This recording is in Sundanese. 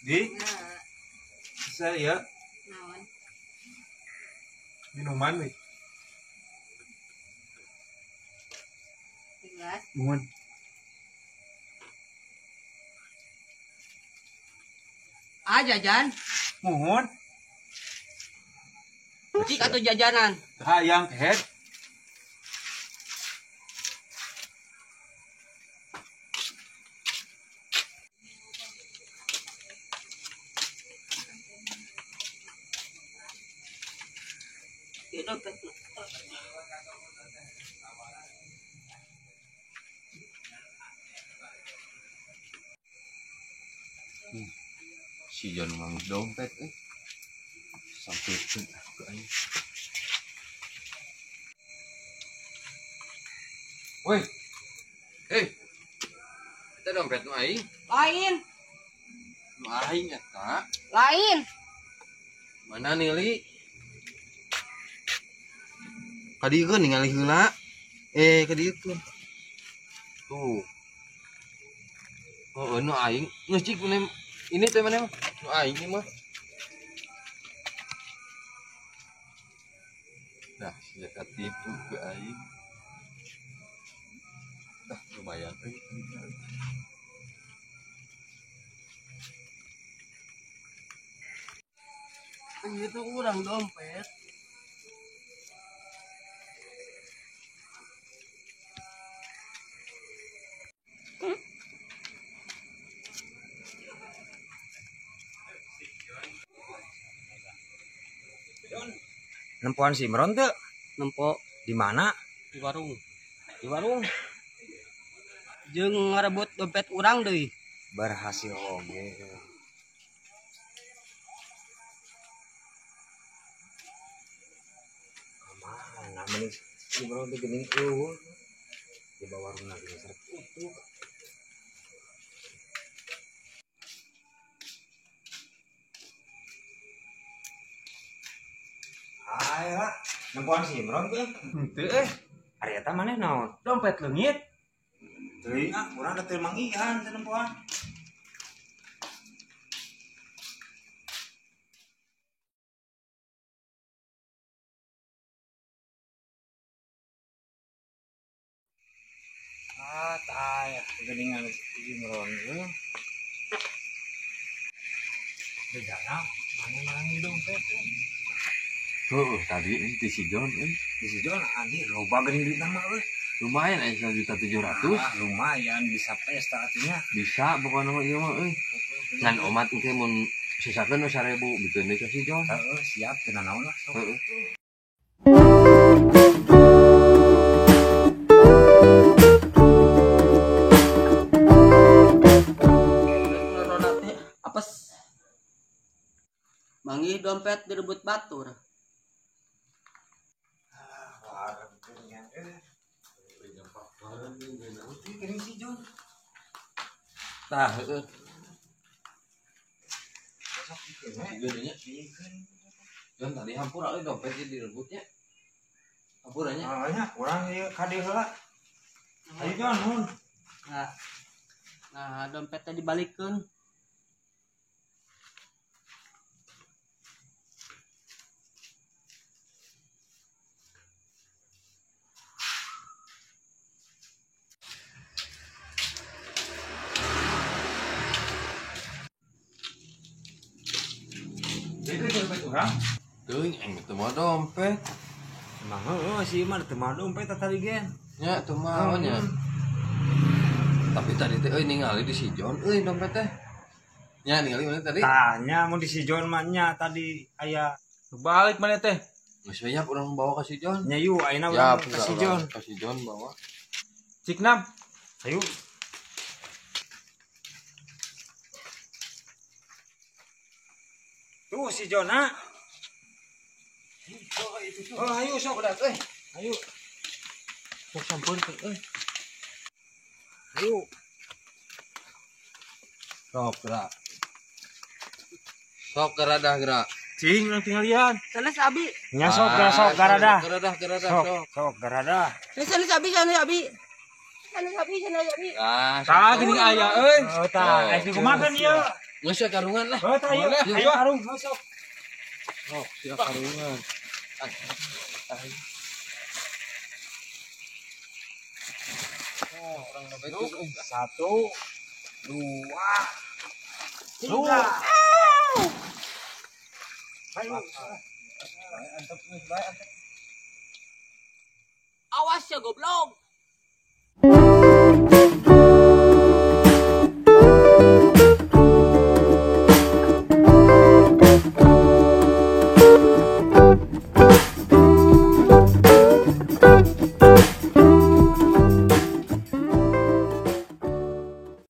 Di? Saya Naon? Minuman nih. Gelas. Mohon. Ah, jajan. Mohon. Cik atau jajanan? Hayang head. Dompet. Si John mang dompet sampai ke aing. Woi. Eta dompet nu aing. Lain. Nu aing eta. Lain. Mana nili? Kadieukeun ningali heula. Kadieukeun. Tuh. Oh, nu aing geus cik mana ini teh mana mah? Nu aing ieu mah. Nah, sia katipu ku aing. Dah lumayan euy. Itu urang dompet. Nempoan si Imron tuh? Nempo. Di mana? Di warung. Di warung. Jeung ngarebut dompet urang deui. Berhasil oge. Kamana meni si Imron teh geuning eueuh. Di bawah warungna geus tutup. Ayo, nempoan si Imron tuh. Henteu Ari eta maneh naon? Dompet leungit. Teuing ah, urang da teu manggihan teu nempoan. Ah, tah geuningan si Imron euy. Beda maneh mangi dompet teh. Tuh, tadi ini di si John, Di si John anjir loba geuning duitna mah euy. Lumayan aya 1.700.000. Ah, lumayan bisa pesta atunya. Bisa pokona mah ieu mah euy. Ngan omat engke mun sisakeun we 1.000 bikeun deui ka si John. Heeh, siap teu nanaon lah sok. Heeh. Apes. Manggih dompet direbut batur. Tah, heeh. John tadi hampura euy dompet ieu direbutnya. Hampuranya. Ah, nya urang ieu ka dieu heula. Ayo John, mun. Nah, dompetnya dibalikeun. Teuing aing teu mawa dompet. Emang heueuh si mah teu mawa dompet tadi gen. Nya teu mawa nya. Tapi tadi teh euy ningali di si John euy dompet teh. Nya ningali mana tadi? Tah nya mun di si John mah nya tadi aya Balik mana teh? Geus we urang bawa ka si John. Nya yuk ayeuna urang ka si John. Ka si John bawa. Cik nam. Ayo. Tuh si John ah. Oh, ayo sok udah euy. Ayo. Sok sampeurkeun euy. Ayo. Sok gerak. Sok geradah gerak. Cing urang tinggalian. Sanes abi. Nya sok gerak sok geradah. Geradah geradah sok. Sok geradah. Sanes abi sanes abi. Sanes abi sanes abi. Ah, tah geuning aya euy. Oh, tah, aya kumaha ieu? Geus ya karungan lah. Heuh tah ayo. Ayo karung masuk. Oh, siap karungan. Oh, orang dompet geus euy. 1 2 3. Ayo. Awas ya goblok.